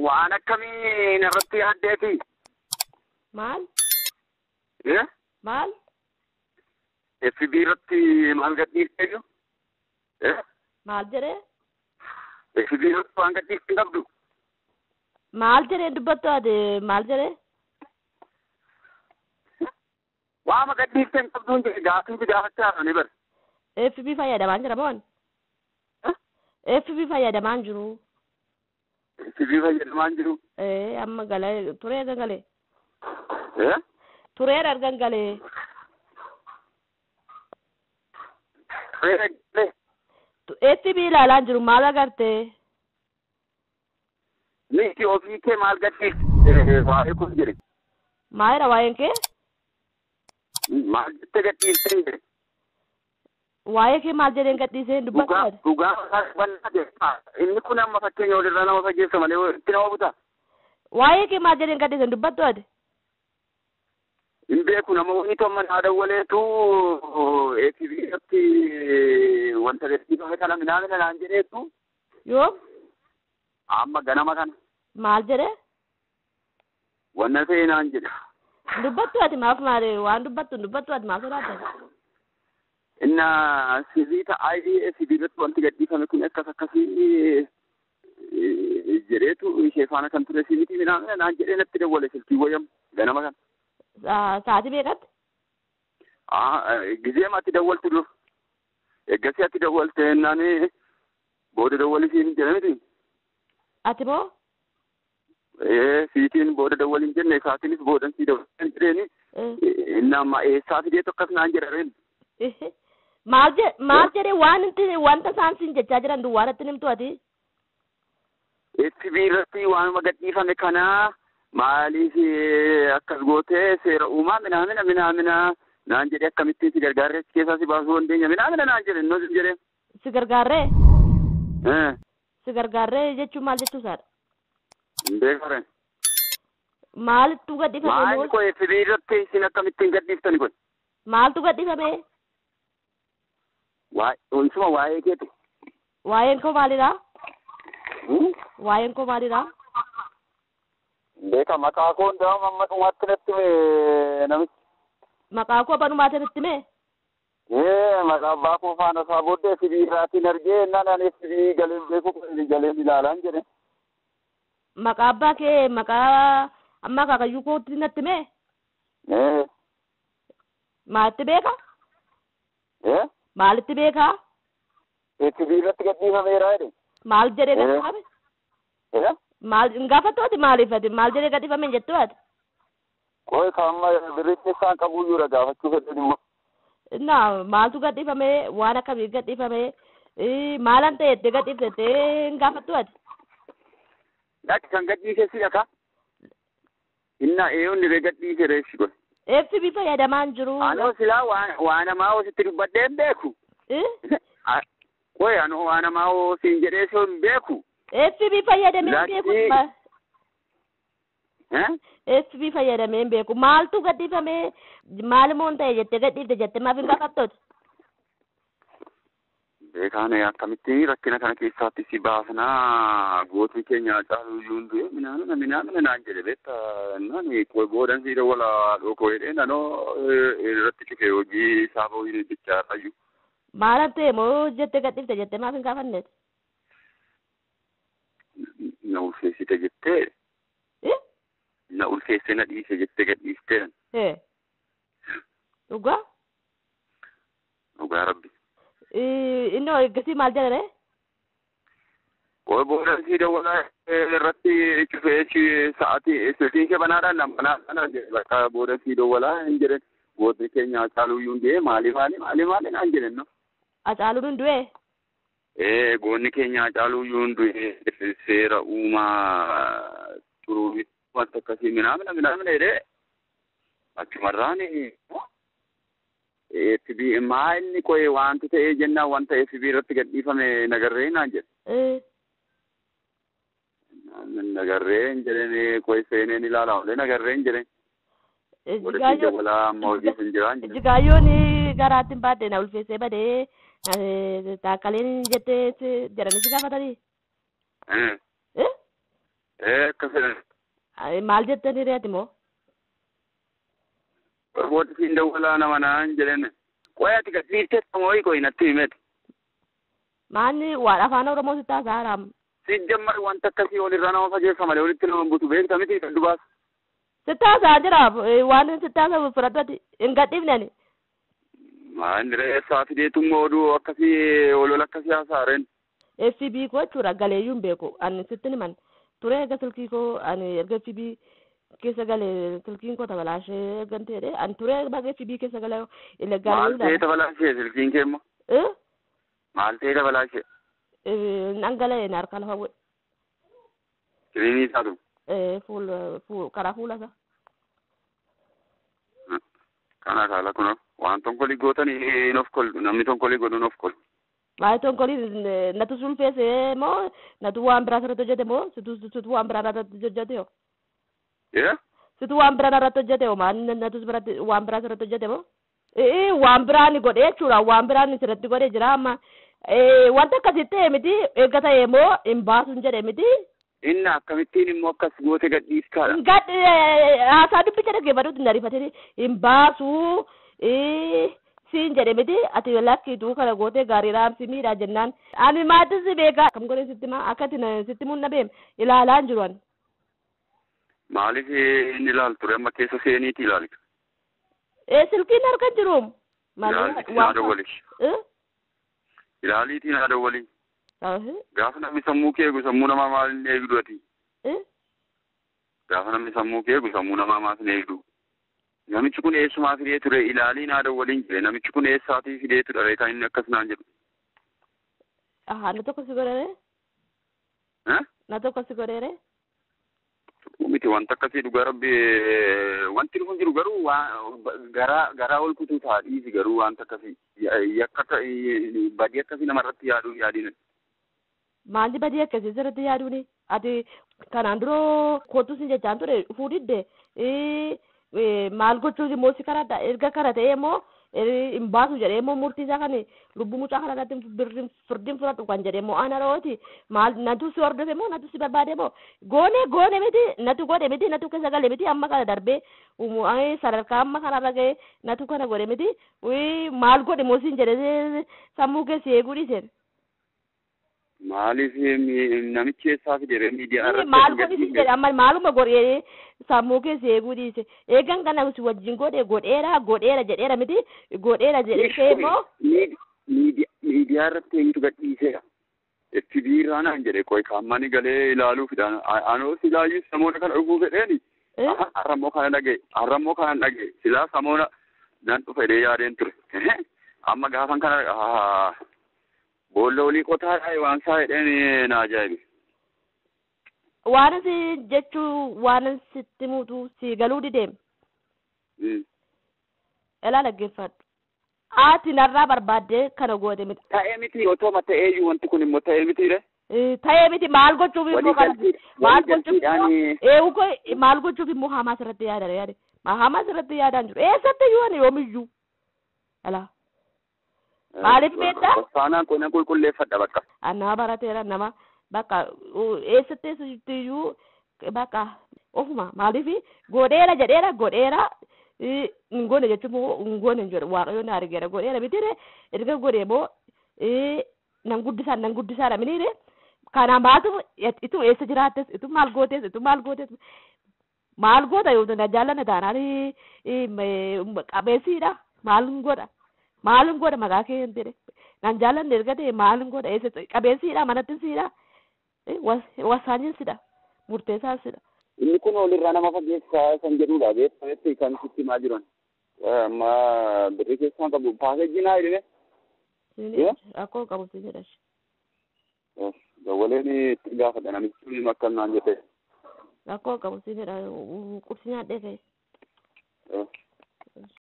Waan akkamii narratti yaaddeeti? Maal? Maal? FB irratti maal gadhiiftee jiru? Maal jedhee? FB irratti waan gadhiifte hin qabdu. Maal jedhee dubbattu ati maal jedhee? Waama gadhiifte hin qabdu hin jedhe gaafii fi gaafachaa ni bara. FB fayyadamaan jira moon? FB fayyadamaan jiru. FB fayyadamaan jiru. Amma galee turee argan galee. Turee argan galee. Turee galee. FB ilaalaa jiru maal agartee? Miti ofii kee maal gadhiifte waa'ee kun jedhe. Maalidha waa'een kee? Maal jettee gadhiiftee jedhe. Waa'ee kee maal jedheen gadhiisee dubbatu? Dhugaa bal'aa jedha. Inni kun amma fakkeenya walirraa nama fageessa malee itti nama buta. Waa'ee kee maal jedheen gadhiisee dubbattu ati? Hin beeku nama wayii tomma naa dawwaleetu FB irratti wanta gadhiifame kana minaamina naan jedheetu. Yoom? Amma ganama kana. Maal jedhee? Wanna ta'e naan jedhe. Dubbattu ati maaf maali waan dubbattu dubbattu ati maaf sodaata? Inna sirrii ta'aa FB irratti wanti gadhiifame kun akkas akkasii jedheetu ishee faana kan ture simiti minaamina naan jedhee natti dawwale silkii wayyam ganama kana. Sa'aatii meeqatti? Gizeema ati dawwaltu dur. Eeggasii ati dawwalte jennaan booda dawwalisiin jedhe miti. Ati moo? Siitiin booda dawwalin jenne isaatiinis boodan sii dawwalin jedheeni. Inni amma eessaa fideetu akkas naan jedha. Maal jedhee waan wanta isaan siin jechaa jiran duwwaa irratti nimtu ati? FB irratti waanuma gadhiifame kanaa maaliif akkas gootee seera uumaa minaamina minaamina naan jedhee akkamittiin si gargaarree achi keessaa si baasuu dandeenya minaamina naan jedhe innoo sin jedhee. Si gargaarree? Si gargaarree jechuun maal jechuu isaadha? Hin beekareen. Maalittu gadhiifame? Maal koo FB irratti isin akkamittiin gadhiiftani kun? Maaltu gadhiifame? Isuma waa'ee keetu. Waa'een koo maalidha? Waa'een koo maalidha? Beeka maqaa koo hundaa amma dhumaatti natti hime namichi. Maqaa koo banumaatti natti hime? Maqaa abbaa koo faana isaa booddee FB irraatiin argee naan ani FB galeen beeku galeen ilaalaan jedhe. Maqaa abbaa kee maqaa amma akaakayyuu kootti natti hime? Maalitti beeka? Maalitti beeka? FB irratti gadhiifameera jedhe. Maal jedhee gadhiifame? Maal hin gaafattu ati maaliif ati maal jedhee gadhiifame hin jettu ati? Qoy kan amma birriin isaan qabuyyuudha gaafachuu fedhan immoo. Innaa maaltu gadhiifame waan akkamii gadhiifame maalan ta'e jettee gadhiifte hin gaafattu ati? Lakki kan gadhiise si dhaka. Innaa eeyoon ree gadhiise reessi kun. FB fayyadamaa hin jiru. Anoo silaa waan namaa hositti dubbadhee hin beeku. Qoy anoo waan namaa hosiin jedhee si hin beeku. FB fayyadamee hin beeku. FB fayyadamee hin beeku. Maaltu gadhiifame maal immoo hin ta'e jettee gadhiifte jettee maaf hin gaafattooti? Beekaan akkamittiin rakkina kana keessaatti si baasnaa gootii keenya caaluu iyyuu hin du'e minaamina minaamina naan jedhe beektaa naan boodan sii dawwala dhookoo jedhee nanoo irratti cufee hojii isaa bahuu bichaa fayyu. Maalan ta'e moo jettee gadhiifte jettee maaf hin gaafanneeti? Na ulfeessite jettee. Na ulfeesse na dhiise jettee gadhiiftee. Dhugaa? Dhugaa rabbi. Innoo eeggasii maal jedhare? Qoy booda sii dawwalaa irratti cufee sa'aatii silkiin ishee banaadhaan nan banaadhaan jedhe bakka booda sii dawwalaa hin jedhen gootni keenya Hacaaluu iyyuu hin du'e maali maali maali maali naan jedhen no. Hacaaluun hin du'e? Goonni keenya Hacaaluu iyyuu hin du'e seera uumaa xuruu wanta akkasii minaamina minaamina jedhee achumarraan FB maa inni qoye wanti ta'ee jennaan wanta FB irratti gadhiifame nagarree naan jedhe. Nagarree hin jedheen qoye seeneen ilaala olee nagarree hin jedheen. Jigaayyoon garaatti hin baadde na ulfeessee badee taakkaleen jettee jedhanii si gaafatanii. Akkas jedhan. Maal jettanii reeti moo? Booda siin dawwalaa nama naan jedhan. Qoy ati gadhiiftee moo'ii qoy natti himeeti. Maanni waan afaan Oromoo sitti haasa'aaraam. Si jammar wanta akkasii walirraa nama fageessa malee walitti nama butu beekta miti kan dubaas. Sitti haasa'aa jira waan sitti haasa'u fudhadhu ati hin gadhiifne ani. Maal eessaa fideetummoo oduu akkasii olola akkasii haasa'aareen. FB koo jechuudha galeeyyuu hin beeku ani sitti himan ture erga silkii koo ani erga FB keessa galee silkiin koo tabalaashee erga ta'e ani ture baga FB keessa galee Maal ta'ee tabalaashee silkiin kee immoo? Maal ta'ee tabalaashee? Dhangala'ee na harka lafa bu'e. Kiriinii isaatu? Fuula karaa fuula isaa. Kana kaala kun waan tonkolii gootanii hin of kollu namni tonkolii godhu hin of kollu. Waa'ee tonkolii natu sulfeesse moo natu waan biraa sirratti hojjete moo situ waan biraa irratti hojjete yoo? Situ waan biraa irratti hojjete yoo maal natu biratti waan biraa sirratti hojjete moo? Waan biraa ni godhe jechuudha waan biraa ni sirratti godhe jira amma wanta akkasii ta'e miti erga ta'e moo hin baasuun jedhe miti. Inni akkamittiin immoo akkas goote gadhiiskaadha. Gad haasaa dubbicha dhaggeeffadhuutti hin ariifatini hin baasuu siin jedhe miti ati lakkiituu kana gootee gaarii raamsi miidhaa jennaan ani maatis si beekaa akkam godhe sitti maa akka ati sitti mun beem ilaalaa hin jiru ani. Maaliif inni ilaaltu amma keessa seeniiti ilaali. Silkiin harka hin jiru. Ilaaliitiin haa dawwali. Ilaaliitiin haa dawwali. Gaafa namni sammuu kee eegu sammuu namaa maal hin eegdu ati? Gaafa namni sammuu kee eegu sammuu namaa maal hin eegdu? Namichi kun eessumaa fidee ture ilaaliin haadha waliin jire namichi kun eessaatii fidee ture kan inni akkas naan jedhu. Ahaa na tokko si godheere? Na tokko si godheere? Miti wanta akkasii dhugaa rabbi wanti dhufu jiru garuu garaa ol kutuu ta'a dhiisi garuu wanta akkasii yakka badii akkasii namarratti yaaduu yaadiin. Maalli badii akkasii sirriitti yaaduuni? Ati kanaan dura kootu sin jechaan ture dhufuu didde maal gochuuf immoo si karadha erga kara ta'e immoo hin baasu jedhee immoo murtii isaa kan lubbuu mucaa kana irratti firdiin fudhadhu kan jedhee immoo ana rooti maal natu si hordofe immoo natu si barbaade immoo goone goone miti natu godhe miti natu keessa gale miti amma kana darbee sadarkaa amma kanarra ga'e natu kana godhe miti maal godhe immoo siin jedhee sammuu keessi eeguu dhiiseen. Maaliif namichi eessaa fide miidiyaa irratti? Maal godhi siin jedhe amma maaluma godhee sammuu keessa eeguu dhiise. Eegan kana si wajjin godhe godheera godheera jedheera miti godheera jedhee immoo. Miidiyaa irratti eenyutu gadhiiseera? FB irraa naan jedhe qoy kaammani galee ilaaluufidha. Anoo silaayyuu samoona kana dhufuu fedheeni. Har'ammoo kana dhaga'e har'ammoo kana dhaga'e silaa samoona nan dhufa jedhee yaadeen ture. Amma gaafan kana boolla olii qotaadha waan isaa jedheen na ajaa'ibe. Waan si jechuu waan sitti muutu si galuu dideem. Ilaa dhaggeeffadhu. Ati narraa barbaaddee kana goote miti. Ta'ee miti otoo ta'eeyyuu wanti kun immoo ta'ee mitiire. Ta'ee miti maal gochuuf immoo kana maal gochuuf immoo maal gochuuf immoo hamaa sirratti yaadara yaade hamaa sirratti yaadaan jiru eessatti iyyuu ani yoomiyyuu. Alaa. Maaliif beektaa? Faanaan kun qulqulleeffadha bakka. Nama barateera nama bakka eessatti eessattiyyuu bakka ofuma maaliif godheera jedheera godheera hin goone jechuun immoo hin goone hin jedhu waaqayyoon na argeera godheera mitiire erga godhee immoo nan guddisaan nan guddisaadha mitiire kanaan baatu itu eessa jiraattes itu maal gootes itu maal gootes maal goota yoo na jaallanna taanaan qabeessiidha maal hin godha. Maalin godha maqaa kee hin jedhe nan jaallanne erga ta'e maalin godha eessa qabeensiidha manatti siidha wasaanyin sidha murteessaan sidha. Inni kun olirraa nama fageessaa kan jedhudha beektametti kan sitti himaa jiran. Amma birrii keessaa qabu paakeejii naa hidhine. Akkoo qabu si jedhash. Dawwaleen itti gaafadha namichi kun akkam naan jedhe. Akkoo qabu si jedha qursi nyaadhee ka'e.